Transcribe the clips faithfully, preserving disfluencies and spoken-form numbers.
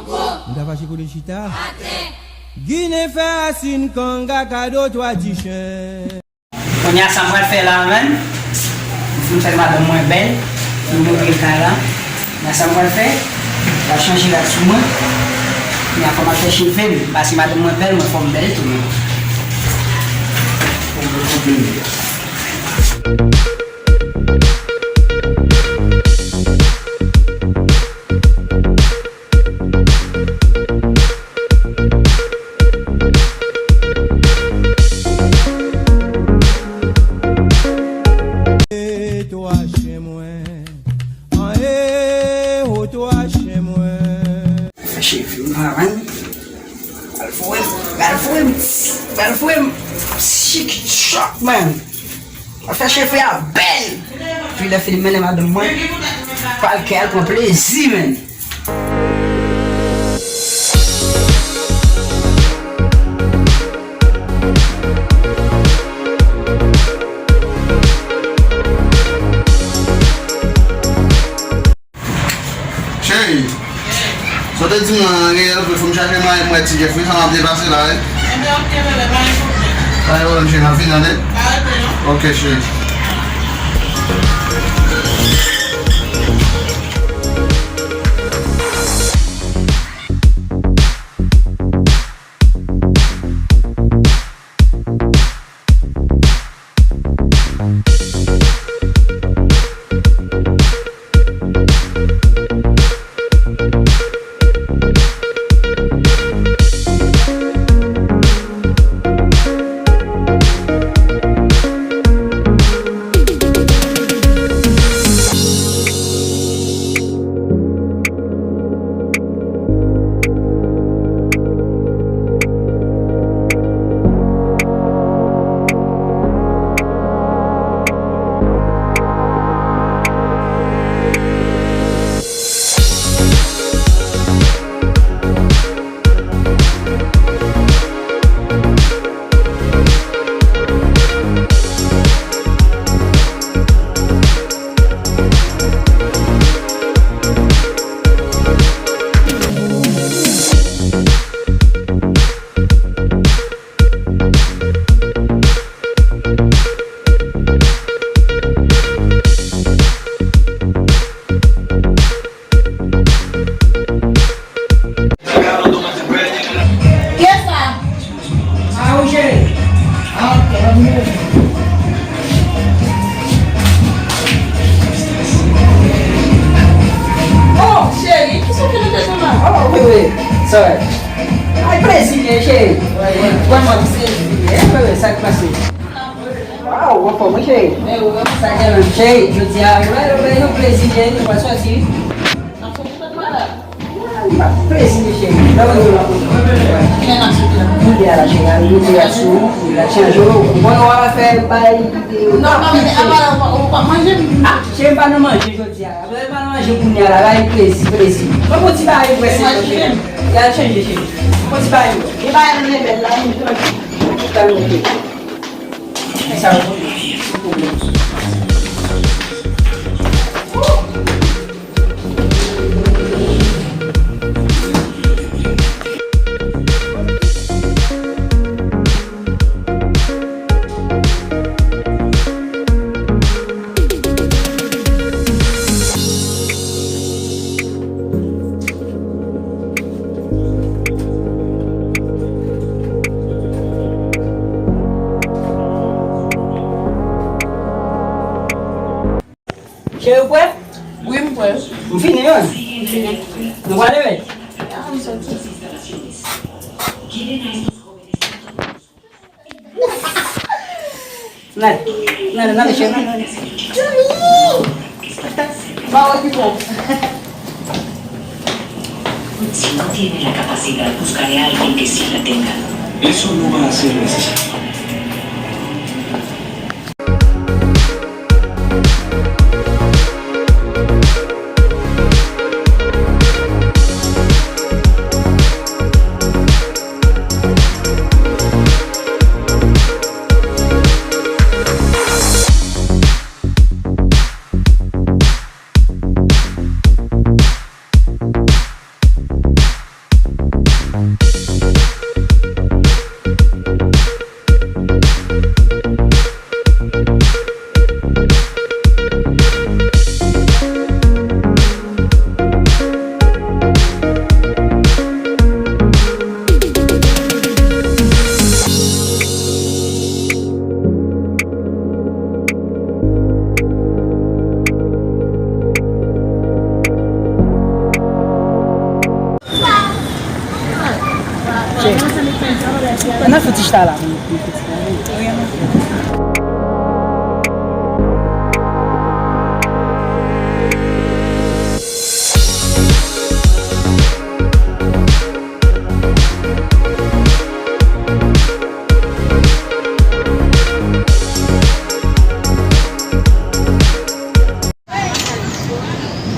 M ta fache kote chita. Ginen fè asin kanga kado twa ti chen. Kounye a sa m pral fè la menm. M fin fè madanm mwen bèl. M montre l kay la. Kounye a sa m pral fè. M pral chanje rad sou mwen. Kounye a fò m al fè cheve m. Paske madanm mwen bèl, mwen fò m bèl tou menm. Fò m bèl konplime. E twa chen mwen. An e ho twa chen mwen. Fè cheve m, man. Al foure m, al foure m, al foure m. Chik, chòk, man. Al fè cheve a bèl. Pi lè fini mennen madanm mwen. Pral kè al pran plezi, man. Cheri, sa w te di mwen an reyèl vre, fò m chache mwayen pou m wè ti Jeff wi, sa m ap depase la wi. Ebyen, ok, bebe, pa gen pwoblèm. Pa gen pwoblèm, cheri, m ap vini, tande? Pa rete, non. Ok, cheri. Kiyès sa? Ah, wi, cheri. Ah, ok, mwen vini. Oh, cheri, kisa w fè nan tèt ou la? Oh, wi, wi. Sorry. Ay, plezi, cheri. Vrèman, se, wi, wi, sa k pase. Waw, w anfòm wi cheri. Men ou menm sa gen menm cheri, jodi a, ou wè, ou wè, nou plezi cheri, nou pral sòti. Plezi cheri. Kounye a la cheri, al mete rad sou ou, pou rad chanje w. Bon, nou al fè bay. Non, non, men apa la, ou pa, ou pa manje. Ah, cheri, m pa nan manje jodi a. Lè m al manje kounye a la, bay plezi, plezi. Mwen bon ti bagay prese. Y al chanje cheri. Bon ti bagay. Gen bagay nan men bèl la, men tranki. Tout tan mete. Sa yo konn pwoblèm. Cheri, ou prè? Wi, m prè. M fini, wi. M fini. Nou prale, wi. Ya, m soti. Nan, nan, nan, nan, mesye, nan, nan. Ba w ki bon. Si no tiene la capacidad, buscaré a alguien que sí la tenga. Eso no va a ser necesario. Ann al fè ti chita la pou nou, pou nou fè ti bagay.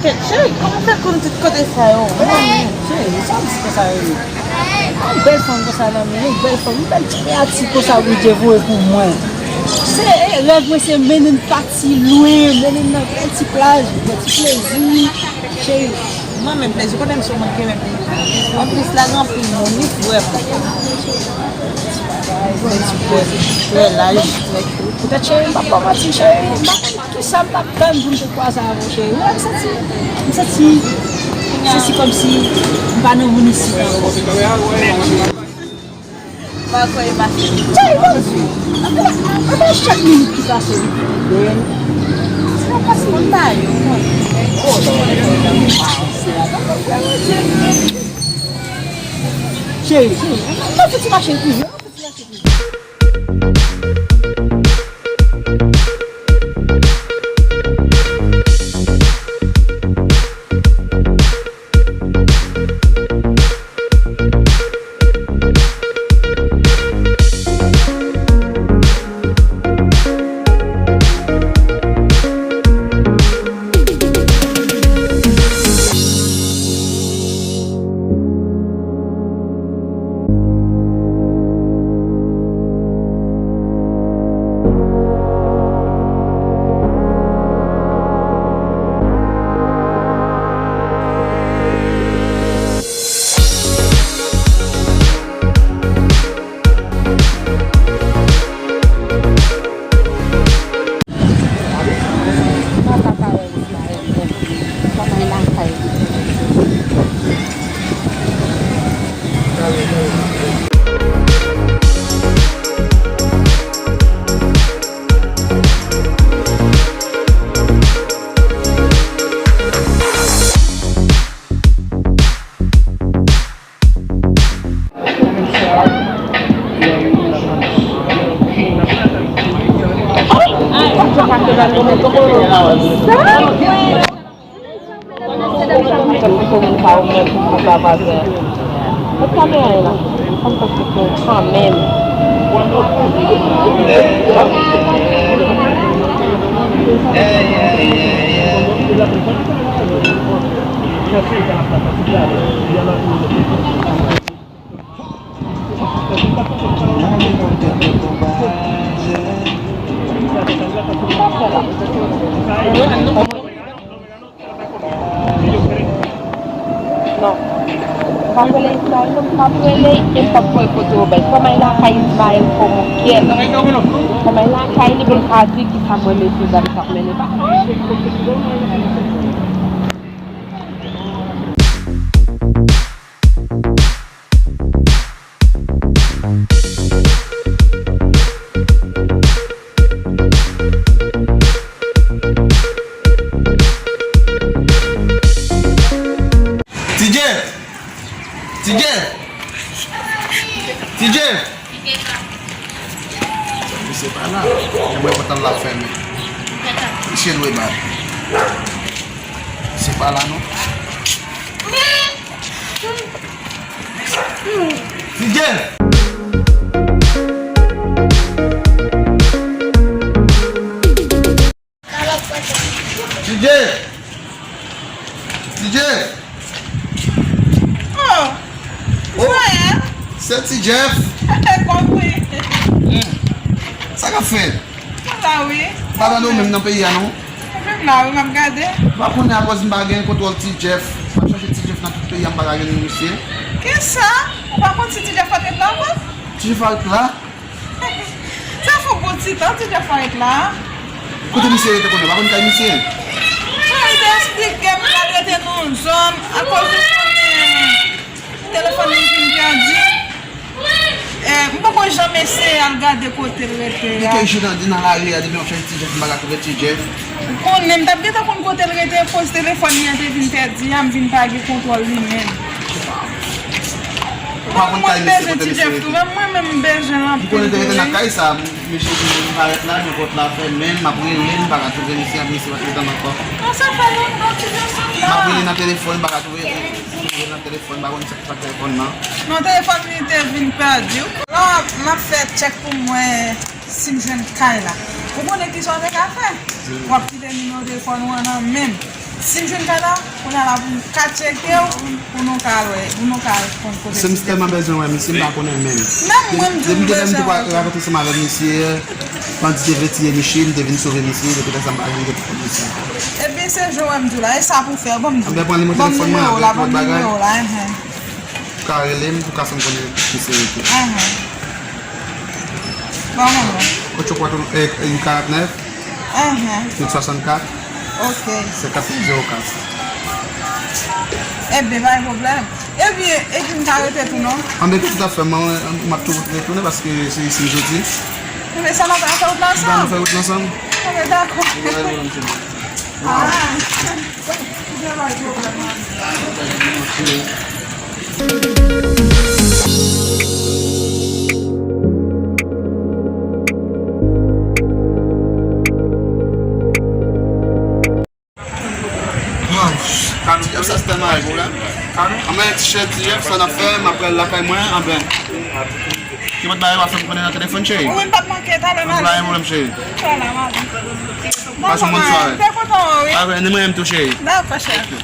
Kèt, cheri, kòman w fè konn tout kote sa yo? Cheri, sa w di konsa yo ye? Yon bèl fanm konsa nan men, yon bèl fanm, yon bèl ti kreyati konsa Bondye voye pou mwen. Se, eh, rèv mwen se mennen n pati lwen, mennen n nan bèl ti plaj, bèl ti plezi. Cheri, mwen menm plezi, kote m sou mwen ke menm. Anplis la gen anpil moun, li vrèman. Bèl ti pwèl, pwèlaj. Poutèt cheri, m p ap ba w manti, cheri, m pa konn kisa m t ap tann pou m te kwaze avè w, cheri. Wi, m santi, m santi, m santi kòmsi m pa nan moun isit ankò. Pa kwè e pase. Cheri, bon, anpil, anpil chak minit ki pase, li pi bèl. Se pa paske m pa yo, mwen. Cheri, cheri, ann fè ti mache pi vit. Non. M p ap rele Ismaël, non, m p ap rele, e m p ap voye kote Obed. Kòman lakay Ismaël fò mokèl. Kòman lakay li pou l ka di ki sa mwen mete zam k ap mennen pa. Ti Jeff! Ti Jeff! Ti Jeff! Misye pa la. Mwen kontan l ap fèmen. Misye dwe bat. Misye pa la non. Ti Jeff! Ti Jeff! Ti Jeff! Oh! Oh! Joël! Se Ti Jeff! Konpri! Hmm. Sa k ap fèt? Mwen la wi. Pa tande w menm nan peyi a non. Mwen menm la wi, m ap gade. M pa konnen akoz m pa gen kontwòl Ti Jeff. M ap chache Ti Jeff nan tout peyi a, m pa ka jwenn misye. Kisa? Ou pa konn si Ti Jeff pa t la ankò? Ti Jeff pa t la? Sa fè yon bon ti tan Ti Jeff pa t la. Kote misye rete konnen? Pa konn kay misye? Mwen te eksplike m l al rete nan yon zòn akoz ou konnen telefòn li fin pèdi. Eh, m poko janm eseye al gade kote l rete a. Li te jwe nan, nan lari a, depi m ap chèche Ti Jeff, m pa ka twouve Ti Jeff. Ou konnen, m t ap gentan konn kote l rete, koz telefòn li an te vin pèdi a, m vin pa gen kontwòl li menm. Ou pa konn kay mesye kote mesye rete. Menm mwen menm m bezwen l anpil. M konnen te rete nan kay sa, mesye di m parèt la, men pòt la fèmen, m ap rele, m pa ka twouve misye, misye pa t reponn ankò. Non, sa fè lontan ti mesye la. M ap rele nan telefòn, m pa ka twouve, rele nan telefòn, m pa konn sa k fè telefòn nan. Non, telefòn li te vin pèdi. La, m ap fè tchèk pou m wè si m jwenn kay la. Ou konnen kisa w te ka fè? W ap kite nimewo telefòn ou an nan men m. Si m jwenn kay la, kounye a la pou m ka tcheke w, pou nou ka wè, pou nou ka konn kote. Se m tèlman bezwen wè misye, m pa konnen menm. Menm mwen m di w m bezwen wè. Depi m te fè m te pa rankontre ansanm avèk misye, bandi te vle tiye misye, m te vin sove misye, depi lè sa m pa janm gen pwoblèm misye. Ebyen se jan w wè m di w la, e sa pou fè, ban m di w. Anben pran nimewo telefòn mwen avèk lòt bagay. Ban m nimewo w la, enhen. Ou ka rele m pou ka fè m konnen ki se rete. Enhen. Ban mwen non. Ocho cuatro, eh, eh, karant nèf, enhen, huit cent soixante-quatre, ok, senkant zewo kat. Ebyen, pa gen pwoblèm. Ebyen, epi m ka rete tou non. Anben, tout afè, mwen, m ap tou retounen paske se isi m soti. Ebyen, sa n ap fè wout la ansanm? N ap fè wout la ansanm. Ebyen, dakò. Wi, wi, wi, wi. Ah. Ti Jeff, sa se tèlman gwo la. Anmè, ti chè, ti Jeff, sa n ap fè, m ap pral lakay mwen, anben. Ki pot bagay w ap fè m konnen nan telefòn, cheri? Wi, m p ap manke, talè m ale. Pa gen pwoblèm, cheri. Talè m ale. Pase yon bòn sware. M te kontan wè w, wi. Anben, ni mwen menm tou, cheri. Dakò, cheri.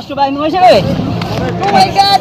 Achte bay manje, wi. Oh my God.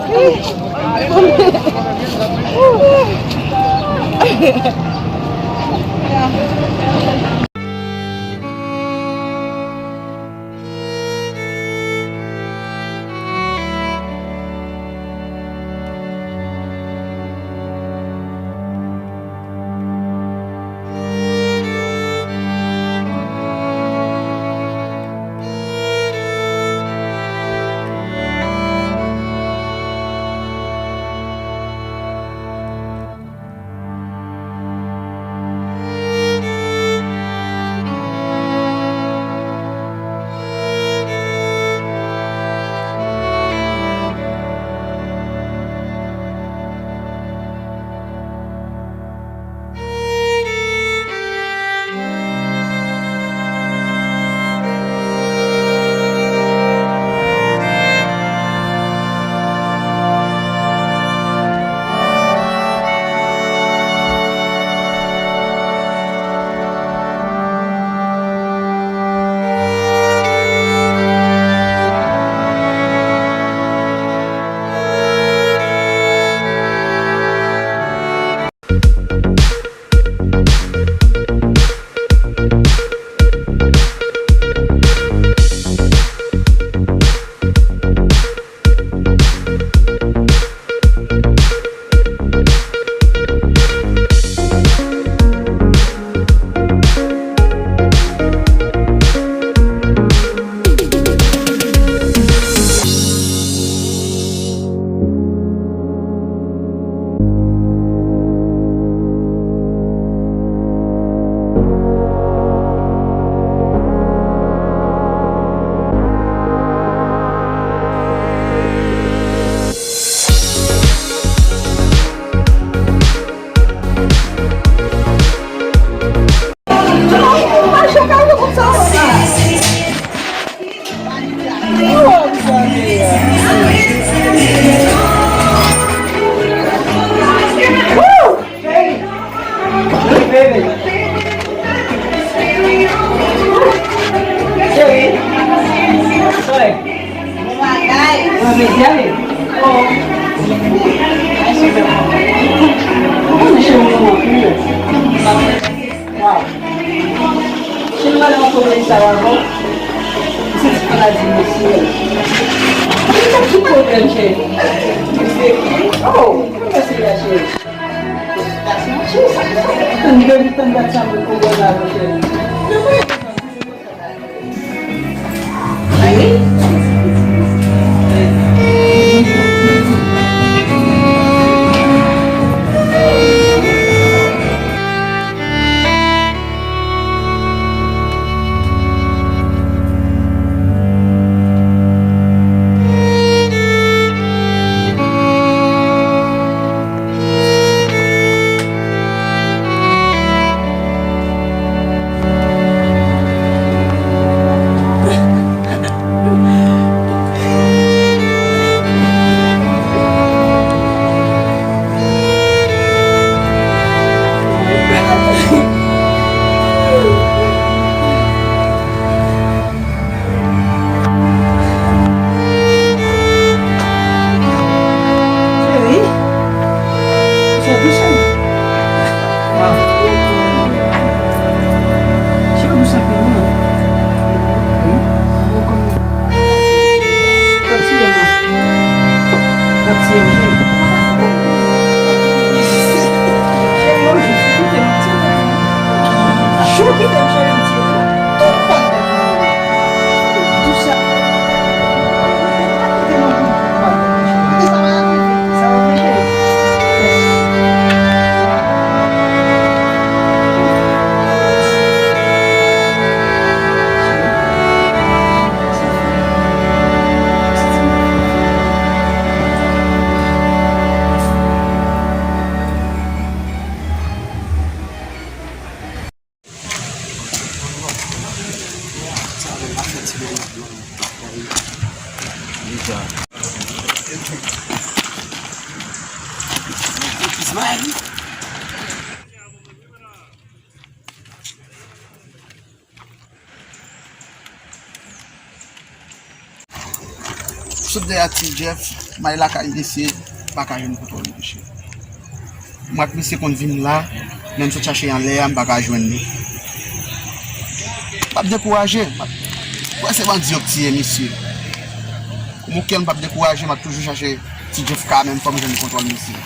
Ou konnen cheri m anpil. Waw. Cheri m ale nan komedi sa w avan. M santi fè la di mèsi. Ki pwoblèm, cheri? Mèsi. Oh, mèsi la, cheri. Tann, tann, tann dat sa mwen konprann la, mon cheri. Cheri, sa dous, cheri. Waw. Cheri, dous anpil, non? Wi. Bon, kòm, t ap tiye m, non? T ap tiye m, cheri. Cheri, yon jou, si kite m, ti. Jou kite m, cheri, m tiye m. Tout kòm. Sot dèyè Ti Jeff, m al lakay misye, m pa ka jwenn kontwòl misye. M wè misye konn vin la, men m sot chache anlè a, m pa ka jwenn li. M ap dekouraje, m ap, m wè se bandi yo k tiye misye. Kòm ou kwè m p ap dekouraje, m ap toujou chache Ti Jeff kanmenm, fò m jwenn kontwòl misye.